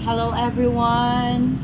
Hello, everyone.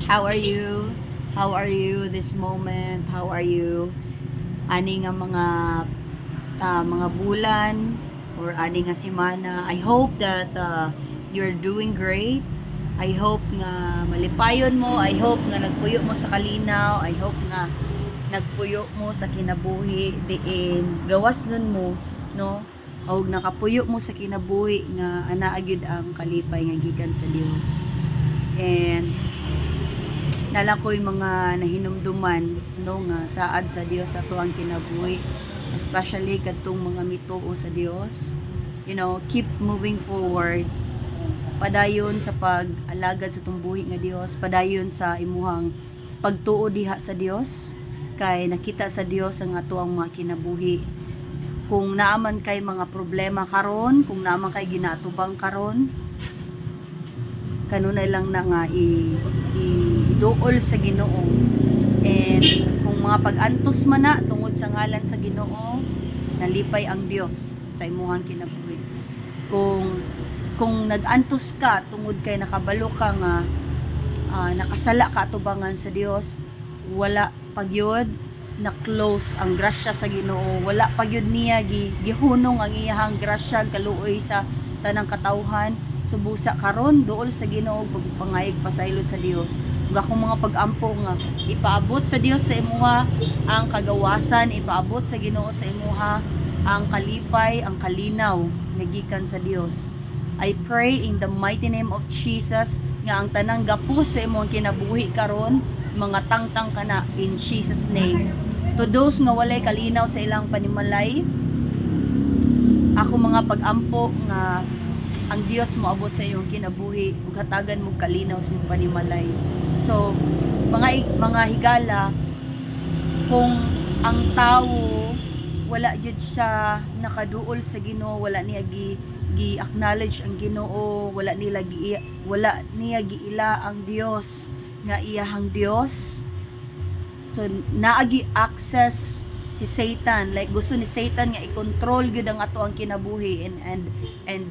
How are you? How are you this moment? How are you ani nga mga bulan or ani nga semana? I hope that you're doing great. I hope nga malipayon mo. I hope nga nagpuyo mo sa kalinaw. I hope nga nagpuyo mo sa kinabuhi diin gawas nun mo, no, og nakapuyo mo sa kinabuhi nga anaa gyud ang kalipay nga gikan sa Dios. And naa lang ko'y mga nahinumduman, no, nga saad sa Dios sa atuang kinabuhi, especially kadtong mga mituo sa Dios. Keep moving forward, padayon sa pag-alagad sa atong buhi nga Dios, padayon sa imuhang pagtuo diha sa Dios, kay nakita sa Dios ang atuang mga kinabuhi. Kung naa man kay mga problema karon, kung naa man kay ginaatubang karon, kanunay lang na nga i, i iduol sa Ginoo. And kung mga pag-antos man na tungod sa ngalan sa Ginoo, nalipay ang Dios sa imuhang kinabuhi. Kung nag-antos ka tungod kay nakabalo ka nga nakasala ka atubangan sa Dios, wala pagyud na close ang grasya sa Ginoo, wala pagyud niya gihunong ang iyahang grasya, kaluoy sa tanang katawhan. So busa karon, duol sa Ginoo, pagpangayig pasaylo sa Dios. Ug akong mga pag-ampo nga ipaabot sa Dios sa imuha ang kagawasan, ipaabot sa Ginoo sa imuha ang kalipay, ang kalinaw nga gikan sa Dios. I pray in the mighty name of Jesus nga ang tanang gapos sa imong kinabuhi karon, mga tangtang kana in Jesus' name. To those nga walay kalinaw sa ilang panimalay, ako mga pag-ampo nga ang Dios moabot sa iyong kinabuhi ug hatagan mo kalinaw sa iyong panimalay. So, mga higala, kung ang tawo wala jud siya nakaduol sa Ginoo, wala niya gi acknowledge ang Ginoo, wala niya giila ang Dios nga iyahang Dios. So naagi access si Satan, like gusto ni Satan nga i-control gyud ang ato ang kinabuhi and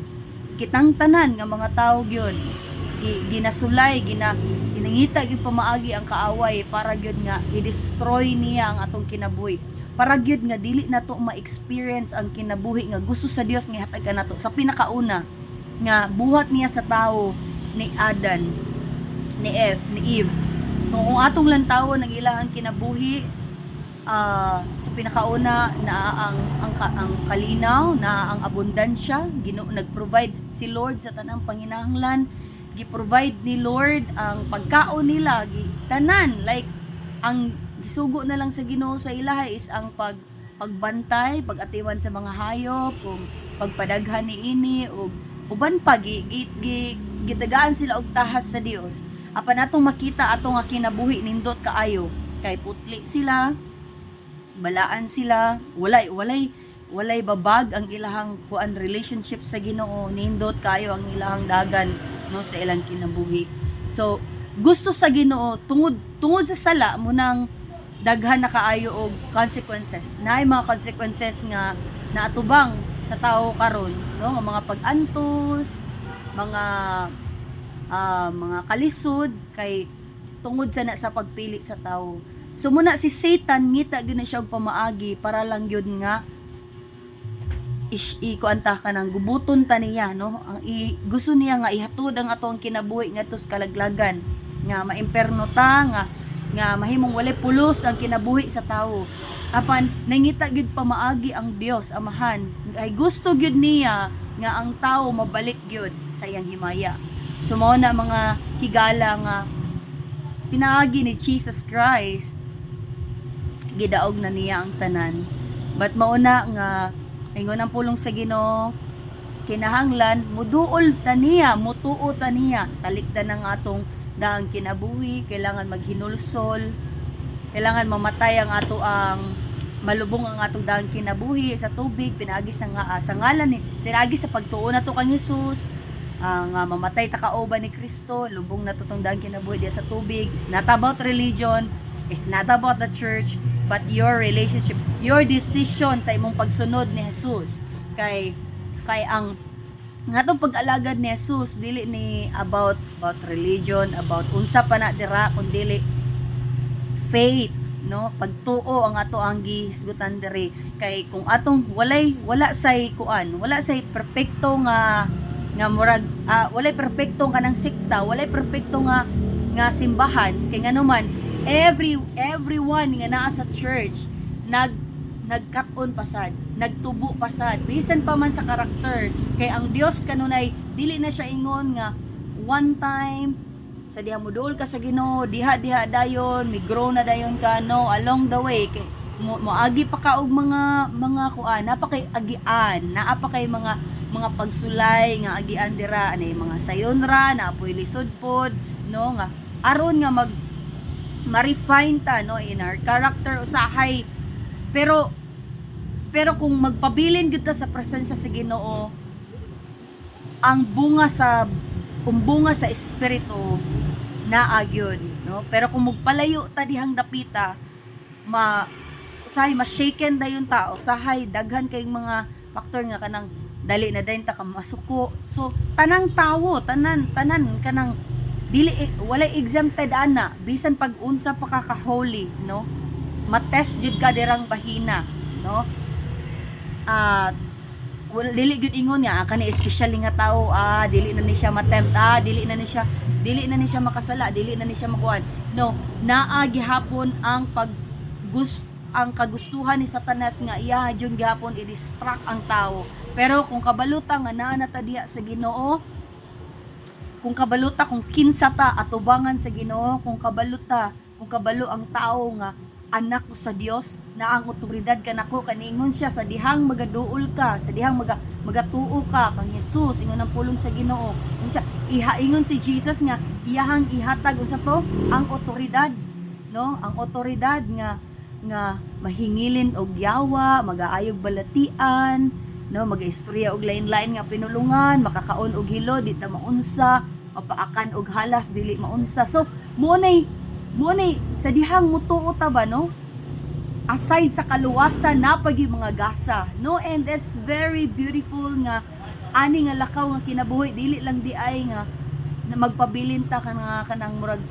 kitang tanan nga mga tao gyud ginasulay, ginangita gyud pamaagi ang kaaway para gyud nga i-destroy niya ang atong kinabuhi, para gyud nga dili nato ma-experience ang kinabuhi nga gusto sa Dios nga ihatag kanato sa pinakauna nga buhat niya sa tao ni Adan, ni Eve, ni Eve. Kung atong lantawon ang ilahang kinabuhi, sa pinakauna na ang kalinaw na ang abundansya, Ginoo nag-provide si Lord sa tanang panginahanglan, gi-provide ni Lord ang pagkaon nila, tanan, like ang gisugo na lang sa Ginoo sa ilaha is ang pagbantay, pag-atiman sa mga hayop, kung pagpadaghan ni ini ug uban pa, gi, gi, gi, gitagaan sila og tahas sa Dios. Apan atong makita ato nga kinabuhi, nindot kaayo kay putli sila, balaan sila, walay babag ang ilahang kuan, relationship sa Ginoo. Nindot kayo ang ilahang dagan, no, sa ilang kinabuhi. So gusto sa Ginoo, tungod sa sala mo nang daghan na kaayo og consequences, naay mga consequences nga naatubang sa tao karon, no, nga mga pag-antos, mga kalisod kay tungod sa na sa pagpili sa tao. So muna si Satan ngita gyud na siya og pamaagi para lang gyud nga ikuan ta ka ng gubuton ta niya, no. Ang gusto niya nga ihatod ang atong kinabuhi ngadto sa kalaglagan, nga maimperno ta, nga mahimong walay pulos ang kinabuhi sa tawo. Apan nangita gyud pamaagi ang Dios Amahan kay gusto gyud niya nga ang tawo mabalik gyud sa iyang himaya. So mao na, mga higala, nga pinaagi ni Jesus Christ, gidaog na niya ang tanan. But mauna nga ingon ang pulong sa Ginoo, kinahanglan muduol ta niya, mutuo ta niya, talikdan ang atong daang kinabuhi, kailangan maghinulsol, kailangan mamatay ang ato ang malubong ang atong daang kinabuhi sa tubig pinaagi sa ngalan ni pinaagi sa pagtuo nato kang Jesus, ang mamatay ta kauban ni Kristo, lubong nato tong daang kinabuhi diya sa tubig. It's not about religion, it's not about the church, but your relationship, your decision sa imong pagsunod ni Jesus. Kay ang Nga atong pag-alagad ni Jesus dili ni about religion, about unsa pa na dira, kun dili faith, no? Pagtuo ang ato ang gihisgutan diri, kay kung atong walay, wala say kuan, wala say perpekto nga nga murag walay perpekto kanang sekta, walay perpekto nga nga simbahan, kay ngano man everyone nga naa sa church nagkat-on pasad, nagtubo pasad, bisan pa man sa karakter, kay ang Dios kanunay dili na siya ingon nga one time sa diha mo duol ka sa Ginoo, diha diha dayon mi grow na dayon ka. No, along the way kay mo moagi pa ka og mga kuan, naa pa kay agian, naa pa kay mga pagsulay nga agian dira ani, mga sayon ra na apoy lisod pod, no, nga aron nga mag ma-refine ta, no, in our character usahay. Pero kung magpabilin gyud ta sa presensya sa Ginoo, ang bunga sa espiritu naa gyud, no? Pero kung magpalayo ta dihang dapita, ma usahay ma-shaken dayon ta, usahay daghan kay mga factor nga kanang dali na dayon ta ka masuko. So tanang tawo, tanan tanan kanang dili, walay exempted ana. Bisan pag unsa pa ka ka-holy, no, matest jud ka dirang bahina, no? At wala, dili gyud ingon nga kani especially nga tao, dili na ni siya matempt, dili na ni siya makasala, dili na ni siya makuan. No, naa gihapon ang pag ang kagustuhan ni Satanas nga iya jud gihapon i-distract ang tao. Pero kung kabaluta nga naa na ta diha sa Ginoo, kung kabaluta kung kinsa ta atubangan sa Ginoo, kung kabaluta, kung kabalo ang tao nga anak ko sa Dios na ang otoridad kanako, kaningon siya sa dihang magaduol ka, sa dihang magatuo ka kang Jesus, ingon ang pulong sa Ginoo. Ingon siya, ihaingon si Jesus nga iyahang ihatag unsa to, ang otoridad, no, ang otoridad nga nga mahingilin og yawa, magaayog balatian, no, magaistorya og lain-lain nga pinulungan, makakaon og hilo di ta maunsa, mapaakan og halas dili maunsa. So mo nay sa dihang mutuo ta ba, no, aside sa kaluwasan naa pa gyud mga gasa, no? And it's very beautiful nga ani nga lakaw nga kinabuhi, dili lang di ay nga na magpabilin ta kanang kanang murag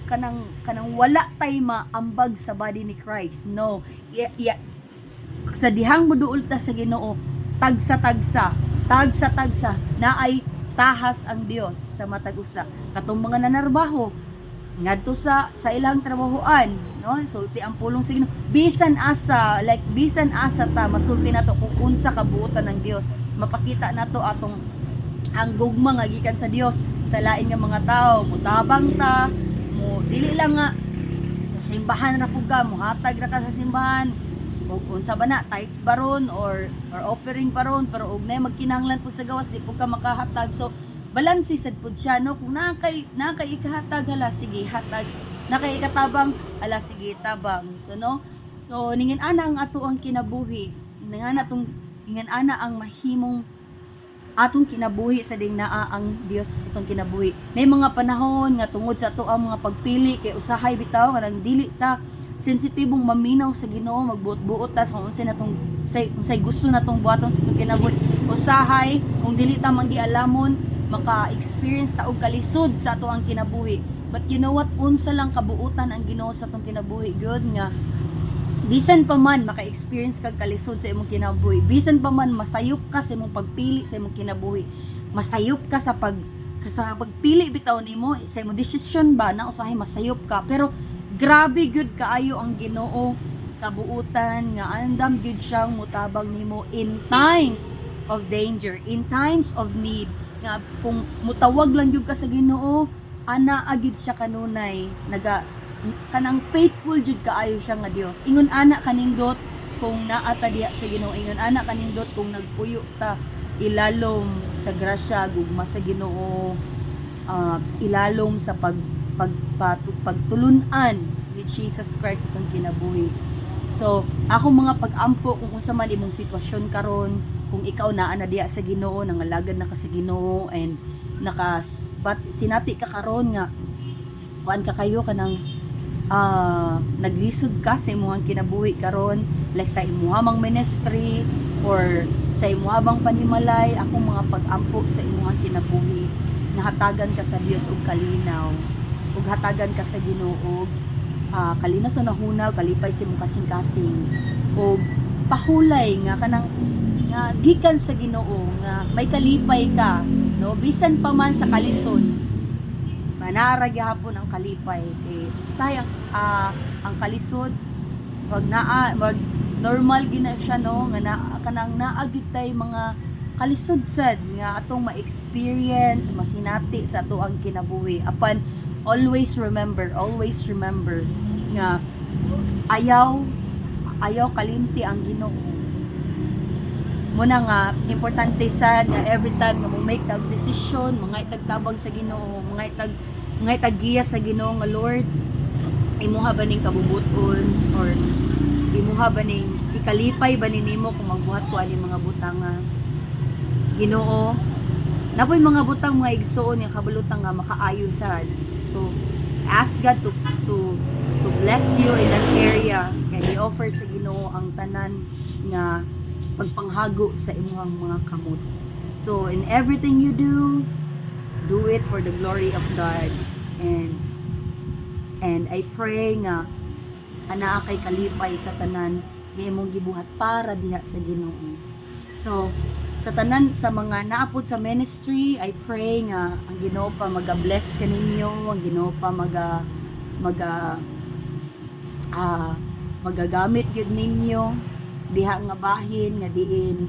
kanang kanang wala tay maambag sa body ni Christ, no? Iya, sa dihang moduol ta sa Ginoo, tagsa-tagsa, tagsa-tagsa naay tahas ang Dios sa matag usa. Katong mga nanarbaho ngadto sa ilang trabahoan, no, sulti ang pulong sa Ginoo bisan asa, like bisan asa ta masulti nato kung unsa kabuotan ng Dios, mapakita nato atong ang gugma nga gikan sa Dios sa lain nga mga tao, mutabang ta mo. Dili lang nga sa simbahan ra pud ka, muhatag ra ka sa simbahan og unsa ba na, tithes ba ron or offering pa ron, pero og nay magkinahanglan po sa gawas, di po ka makahatag. So balanse sad pud siya, no? Kung naa kay ikahatag, hala sige hatag. Naa kay ikatabang, hala sige tabang. So no, so ningin ana ang ato ang kinabuhi, ingan ana tong ingan ana ang mahimong atong kinabuhi sa ding naa ang Dios sa atong kinabuhi. May mga panahon nga tungod sa ato ang mga pagpili, kay usahay bitaw kanang dili ta sensitibong maminaw sa Ginoo, magbuot-buot ta sa kung unsay natong unsay gusto natong buhaton sa atong kinabuhi. Usahay kung dili ta manggialamon, maka-experience ta og kalisod sa ato ang kinabuhi. But you know what, unsa lang kabuutan ang Ginoo sa atong kinabuhi gyud nga bisan pa man maka-experience kag kalisod sa imong kinabuhi, bisan pa man masayop ka sa imong pagpili sa imong kinabuhi, masayop ka sa pagpili bitaw nimo sa imong desisyon ba na, usahay masayop ka, pero grabe gyud kaayo ang Ginoo kabuutan nga andam gyud siyang mutabang nimo in times of danger, in times of need, nga kung mutawag lang gyud ka sa Ginoo, ana agid siya kanunay naga kanang faithful jud kaayo siya nga Dios. Ingon ana kanindot kung naa ta diha sa Ginoo, ingon ana kanindot kung nagpuyo ta ilalom sa grasya, gugma sa Ginoo, ilalom sa pagtulun-an ni Jesus Christ atong kinabuhi. So, ako mga pag-ampo, kung unsa man imong sitwasyon karon, kung ikaw naa na diha sa Ginoo, nangalagad na ka sa Ginoo and naka but sinati ka karon nga kuan ka kayo kanang Naglisod ka sa imuhang kinabuhi karon, like sa imuha mang ministry or sa imuha bang panimalay, akong mga pag-ampo sa imuhang kinabuhi, nahatagan ka sa Dios og kalinaw ug hatagan ka sa Ginoo og kalinaw sa hunahuna, kalipay sa imong kasing-kasing og pahulay nga kanang nga gikan sa Ginoo nga may kalipay ka, no, bisan pa man sa kalisod, manara gihapon ang kalipay kay sayang ang kalisod wag naa, wag normal gina siya, no, nga na kanang naa gyud tay mga kalisod sad nga atong ma-experience, masinati sa ato ang kinabuhi. Apan always remember, always remember nga ayaw ayaw kalimti ang Ginoo. Muna nga importante sad nga every time nga mo make tag desisyon, mga itagtabang sa Ginoo, mga itag giya sa Ginoo nga, "Lord, imuha ba ning kabubuton or imuha ba ning ikalipay ba ni nimo kung magbuhat ko ani mga butanga, Ginoo?" Napoy mga butang, mga igsoon, nga kabalutang nga makaayo sad. So ask God to bless you in that area kay i-offer sa Ginoo ang tanan nga pagpanghago sa imuhang mga kamot. So in everything you do, do it for the glory of God and I pray nga anaa kay kalipay sa tanan nga imong gibuhat para diha sa Ginoo. So sa tanan sa mga naapod sa ministry, I pray nga ang Ginoo pa maga-bless kaninyo, ang Ginoo pa maga maga ah magagamit gyud ninyo diha nga bahin nga diin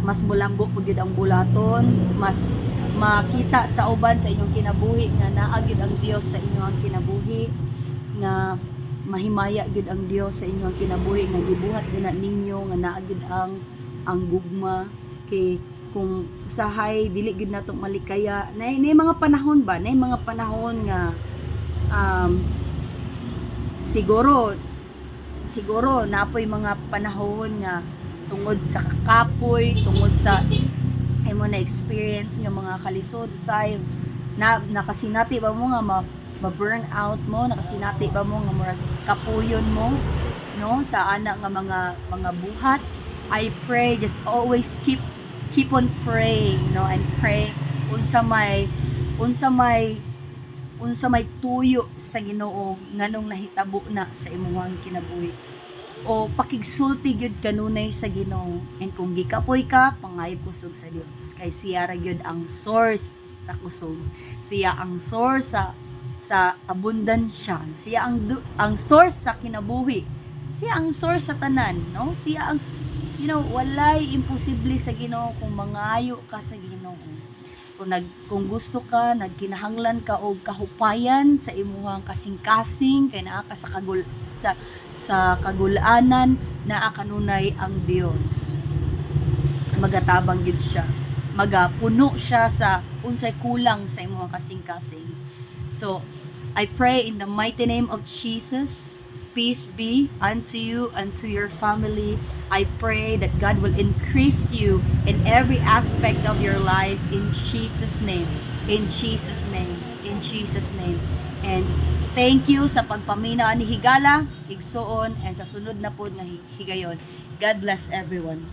mas mulambo po gyud ang bulaton, mas makita sa uban sa inyong kinabuhi nga naa gyud ang Dios sa inyong kinabuhi, nga mahimaya gyud ang Dios sa inyong kinabuhi nga gibuhat gyud na ninyo, nga naa gyud ang gugma. Kay kung usahay dili gyud nato malikaya na mga panahon ba, na mga panahon nga siguro siguro napoy mga panahon nga tungod sa kakapoy, tungod sa imo na experience nga mga kalisod, usay na nakasinati ba mo nga ma burn out mo, nakasinati ba mo nga murag kapuyon mo, no, sa ana nga mga buhat. I pray, just always keep keep on praying, no, and pray unsa may tuyo sa Ginoo nganong nahitabo na sa imuhang kinabuhi o pakigsulti gyud kanunay sa Ginoo. And kung gikapoy ka, pangayo kusog sa Dios kay siya ra gyud ang source sa kusog, siya ang source sa abundansya, siya ang source sa kinabuhi, siya ang source sa tanan, no? Siya ang walay imposible sa Ginoo kung mangayo ka sa Ginoo. Kung gusto ka, nagkinahanglan ka og kahupayan sa imuhang kasing-kasing kay naa ka sa kagulanan, naa kanunay ang Dios, magatabang gid siya, magapuno siya sa unsay kulang sa imuhang kasing-kasing. So I pray in the mighty name of Jesus, peace be unto you and to your family. I pray that God will increase you in every aspect of your life in Jesus' name. In Jesus' name. In Jesus' name. And thank you sa pagpaminaw ni higala, igsuon, and sa sunod na pod nga higayon. God bless everyone.